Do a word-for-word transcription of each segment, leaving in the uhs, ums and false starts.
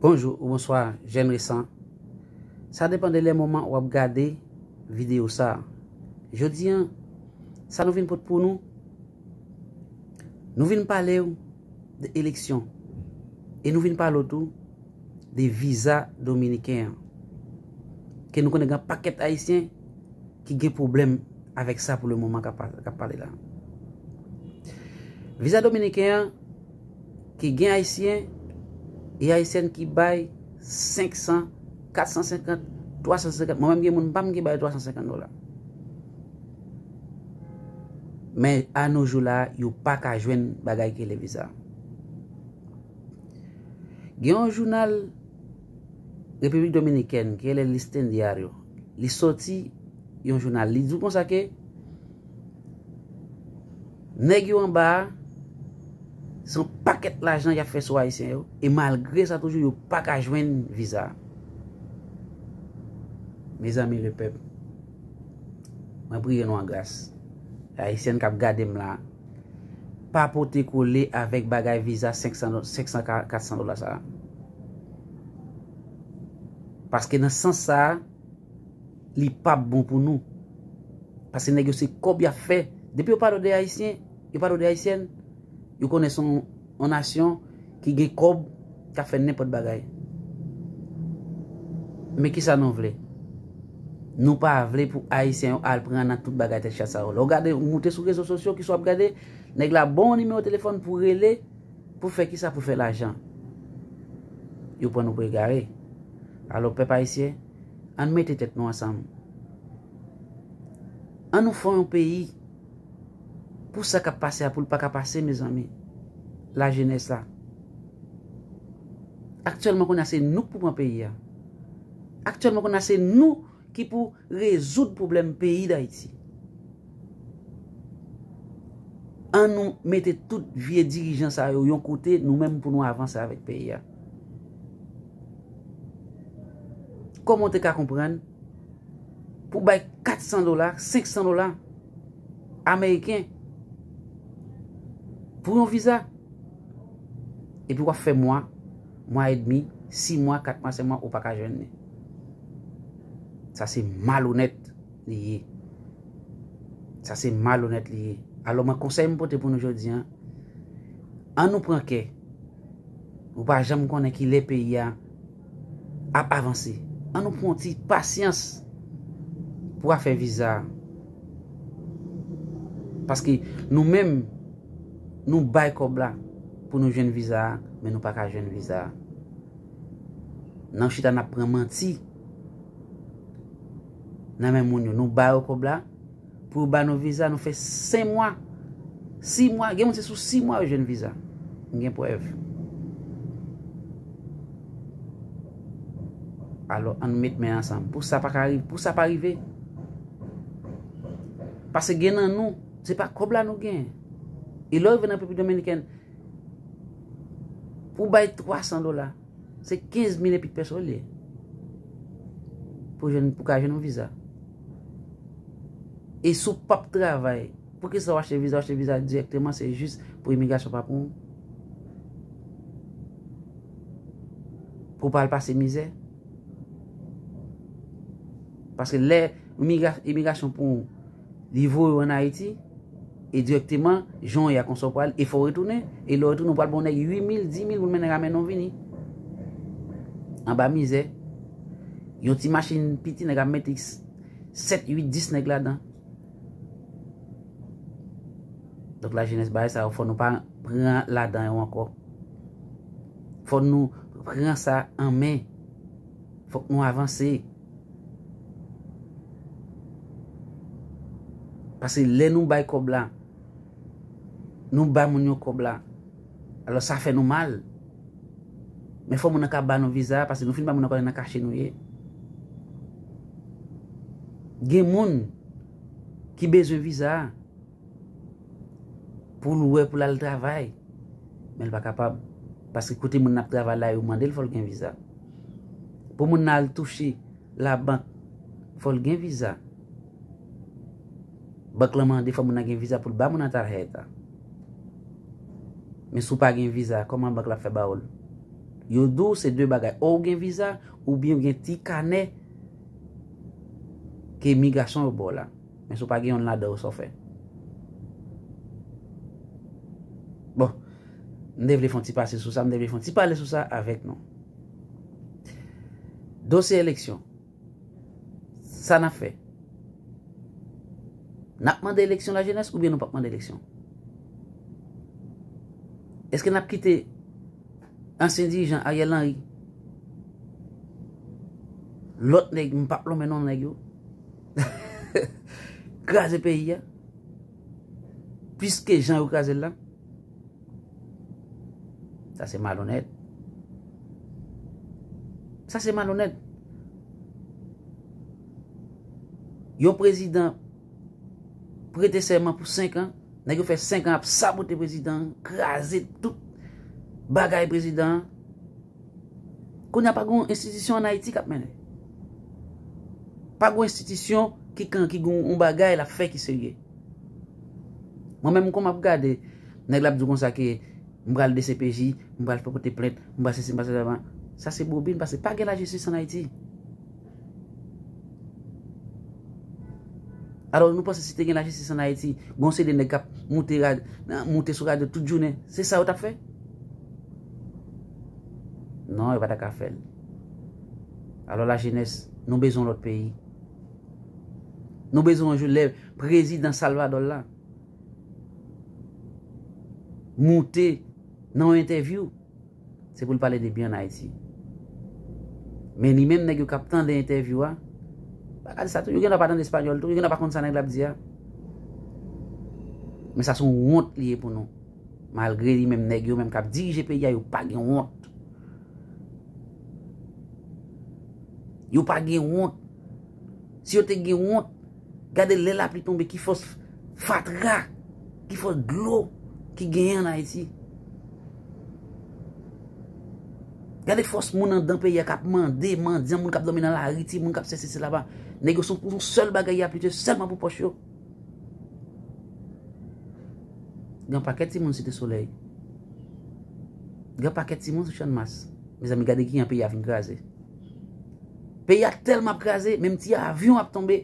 Bonjou ou bonswa, jèn resan. Sa depann de lè moman w ap gade videyo sa a. Jodi a, sa nou vin pote pou nou, nou vin pale w de eleksyon. E nou vin pale w tou de viza dominiken an. Ke nou konnen gen pakèt Ayisyen ki gen pwoblèm avèk sa pou le moman k ap pa- k ap pale la. Viza dominiken an, ki gen Ayisyen e Ayisyèn ki bay senk san, kat san senkant, twa san senkant. Mwen menm gen moun pa m ki bay twa san senkant dola. Men a no jou la, yo pa ka jwenn bagay ki rele viza. Gen yon jounal Repiblik Dominikèn ki rele Listín Diario. Li soti yon jounal. Li di w konsa ke nèg yo anba a, se yon pakèt lajan y ap fè sou Ayisyen yo. E malgre sa toujou, yo pa ka jwenn viza. Mezanmi, lepèp, mwen priye nou an gras. Ayisyèn k ap gade m la, pa pote kole avèk bagay viza senk san, senk san, kat san dola sa a. Paske nan sans sa a, li p ap bon pou nou. Paske nèg yo se kòb y ap fè. Depi yo pale w de Ayisyen, yo pale w de Ayisyèn, yo konnen se yon, yon nasyon ki gen kòb, k ap fè nenpòt bagay. Men kisa nou vle? Nou pa vle pou Ayisyen yo al pran nan tout bagay tèt chat sa yo. Lè w gade, ou moute sou rezo sosyo, kisa w ap gade, nèg la ba w nimewo telefòn pou rele, pou fè kisa? Pou fè lajan. Yo pran nou pou egare. Alò, pèp ayisyen, ann mete tèt nou ansanm. Ann nou fè yon peyi pou sa k ap pase a, pou l pa ka pase, mezanmi. Lajenès la. Aktyèlman, kounye a, se nou k pou pran peyi a. Aktyèlman, kounye a, se nou ki pou rezoud pwoblèm peyi Dayiti. Ann nou mete tout vye dirijan sa yo yon kote, nou menm pou nou avanse avèk peyi a. Kòman w te ka konprann pou w bay kat san dola, senk san dola ameriken pou yon viza? Epi w ap fè mwa, mwa edmi, sis mwa, kat mwa, senk mwa, ou pa ka jwenn li. Sa se malonèt li ye. Sa se malonèt li ye. Alò, mwen, konsèy m pote pou nou jodi a, ann nou pran kè. Ou pa janm konnen ki lè peyi a ap avanse. Ann nou pran yon ti pasyans pou afè viza a. Paske nou menm, nou bay kòb la pou nou jwenn viza a, men nou pa ka jwenn viza a. Nan chita n ap pran manti nan men moun yo. Nou ba yo kòb la pou yo ba nou viza, nou fè senk mwa, sis mwa, gen moun se sou sis mwa yo jwenn viza. M gen prèv. Alò, ann met men ansanm. Pou sa pa ka rive, pou sa pa rive. Paske gen nan nou, se pa kòb la nou gen. E lè w rive nan Repiblik Dominikèn, pou bay twa san dola, se kenz mil epi pèso l ye. Pou jwenn, pou ka jwenn yon viza. E si w p ap travay, poukisa w achte viza? W achte viza dirèkteman, se jis pou imigrasyon pa pran w. Pou w pa al pase mizè. Paske lè imigra-, imigrasyon pran w, li voye w ann Ayiti, e dirèkteman, jan w ye a konsa w pral, e fò w retounen, e lè w retounen, w pral ba yon nèg uit mil, dis mil pou l mennen, ramène w vini. Anba mizè, yon ti machin piti, nèg ap mete sèt, uit, dis nèg ladan. Donk, lajenès, bagay sa yo, fò nou pa pran ladan yo ankò. Fò nou pran sa an men. Fòk nou avanse. Paske lè nou bay kòb la, nou ba moun yo kòb la, alò sa fè nou mal. Men fò moun nan ka ba nou viza a, paske nou fin ba moun nan konnen nan kache nou ye. Gen moun ki bezwen viza a pou l wè pou l al travay. Men l pa kapab. Paske kote moun nan ap travay la, yo mande l fò l gen viza. Pou moun nan al touche labank, fò l gen viza. Bank lan mande fò moun nan gen viza pou l ba moun nan tarjeta. Men si w pa gen viza, kòman bank la ap fè ba w l? Yo di w se de bagay. Ou gen viza, oubyen ou gen ti kanè ke migrasyon yo ba w la. Men si w pa gen yonn ladan yo, sa w fè? Bon, m te vle fè yon ti pase sou sa, m te vle fè yon ti pale sou sa avèk nou. Dosye eleksyon. Sa n ap fè? N ap mande eleksyon lajenès oubyen nou p ap mande eleksyon? Èske n ap kite ansyen dirijan Ariel Henry, lòt nèg, m p ap lonmen non nèg yo, kraze peyi a plis ke jan yo kraze l la? Sa se malonèt. Sa se malonèt. Yon prezidan prete sèman pou senk an, nèg yo fè senk an ap sabote prezidan an, kraze tout bagay prezidan an. Kounye a pa gen yon enstitisyon ann Ayiti k ap mennen. Pa gen yon enstitisyon ki kan, ki gen yon bagay l ap fè ki serye. Mwen menm, kòm m ap gade, nèg la ap di w konsa ke m pral D C P J, m pral pote plent, m pral sesi, m pral sela. Sa se bobin, paske pa gen lajistis ann Ayiti. Alò, nou panse si te gen lajistis ann Ayiti, gon seri de nèg k ap moute rad-, moute sou radyo tout jounen, se sa yo t ap fè? Non, yo pa ta ka fè l. Alò, lajenès, nou bezwen yon lòt peyi. Nou bezwen yon jou lè prezidan Salvador la moute nan yon entèvyou, se pou l pale de byen ann Ayiti. Men li menm, nèg yo k ap tande entèvyou a, pa gade sa tou, yo gendwa pa tande espanyòl tou, yo gendwa pa konn sa nèg la ap di a. Men sa se yon wont li ye pou nou. Malgre li menm, nèg yo menm k ap dirije peyi a, yo pa gen wont. Yo pa gen wont. Si yo te gen wont, gade lè lapli tonbe, ki fòs fatra, ki fòs dlo ki genyen ann Ayiti. Gade fòs moun anndan peyi a k ap mande, mandyan, moun k ap dòmi nan lari, timoun k ap sèche sila. Nèg yo se pou yon sèl bagay y ap lite, sèlman pou pòch yo. Gen pakèt timoun Site Solèy. Gen pakèt timoun sou Channmas. Mezanmi, gade kijan peyi a fin kraze. Peyi a tèlman ap kraze, menm ti avyon ap tonbe.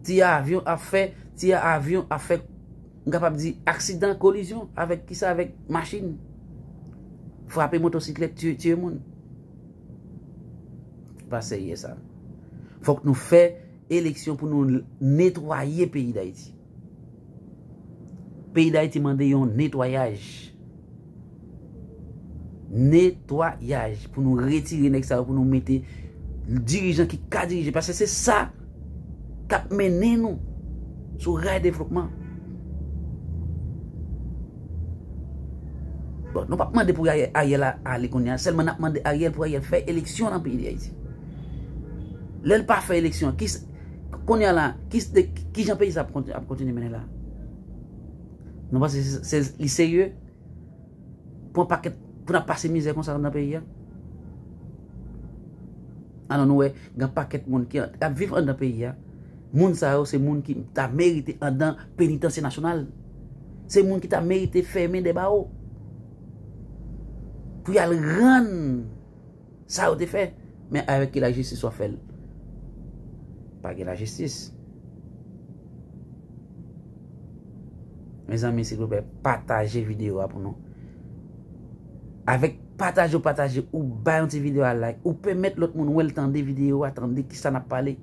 Ti avyon ap fè, ti avyon ap fè, m kapab di, aksidan, kolizyon avèk kisa? Avèk machin. Frape motosiklèt, tiye, tiye moun. Pa serye sa. Fòk nou fè eleksyon pou nou netwaye peyi Dayiti. Peyi Dayiti mande yon netwayaj. Netwayaj pou nou retire nèg sa yo, pou nou mete dirijan ki ka dirije. Paske se sa k ap mennen nou sou ray devlopman. Bon, nou p ap mande pou Ariel, Ariel a-, ale kounye a. Sèlman n ap mande Ariel pou Ariel fè eleksyon nan peyi Dayiti. Lè l pa fè eleksyon, ki s-, kounye a la, ki s-, de, ki jan peyi sa ap konti-, ap kontinye mennen la? Nou panse se, se, li serye? Pou yon pakèt, pou n ap pase mizè konsa nan peyi a? Alò nou wè, gen pakèt moun ki an-, ap viv anndan peyi a. Moun sa yo, se moun ki ta merite anndan penitansye nasyonal. Se moun ki ta merite fèmen dè bawo. Pou y al rann sa yo te fè. Men avèk ki lajistis w ap fè l? Pa gen lajistis. Mezanmi, silvouplè, pataje videyo a pou nou. Avèk pataje w pataje, ou bay yon ti videyo a like, ou pèmèt lòt moun wè l, tande videyo a, tande kisa n ap pale.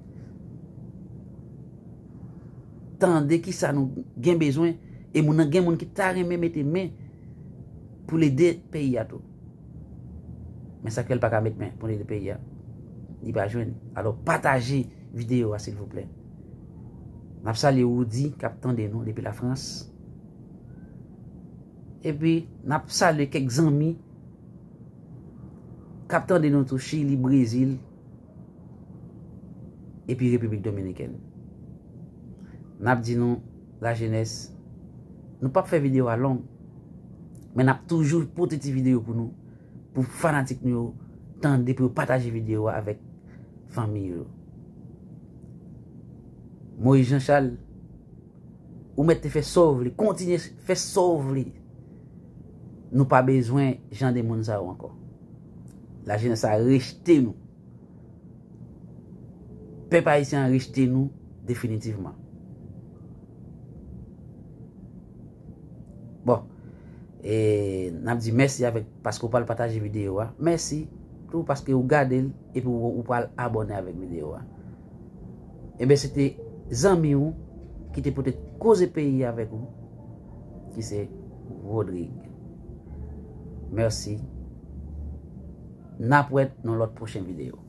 Tande kisa nou gen bezwen, e moun nan, gen moun ki ta renmen mete men pou l ede peyi a tou. Men sa k fè l pa ka met men pou l ede peyi a, li pa jwenn. Alò, pataje videyo a, silvouplè. N ap salye Woody k ap tande nou depi Lafrans. Epi, n ap salye kèk zanmi k ap tande nou tou, Chili, Brezil, epi Repiblik Dominikèn. N ap di nou, lajenès, nou p ap fè videyo a long, men n ap toujou pote ti videyo pou nou, pou fanatik nou yo tande, pou yo pataje videyo a avèk fanmi yo. Moïse Jean Charles, ou mèt te fè sa w vle, kontinye fè sa w vle. Nou pa bezwen jan de moun sa yo ankò. Lajenès sa rejte nou. Pèp ayisyen an rejte nou definitivman. Bon, e n ap di mèsi avèk paske w pral pataje videyo a. Mèsi tou paske w gade l epi w, w pral abòne avèk videyo a. Ebyen, se te zanmi w ki te pote koze peyi avèk ou, ki se Rodrigue. Mèsi. N ap wèt nan lòt pwochen videyo.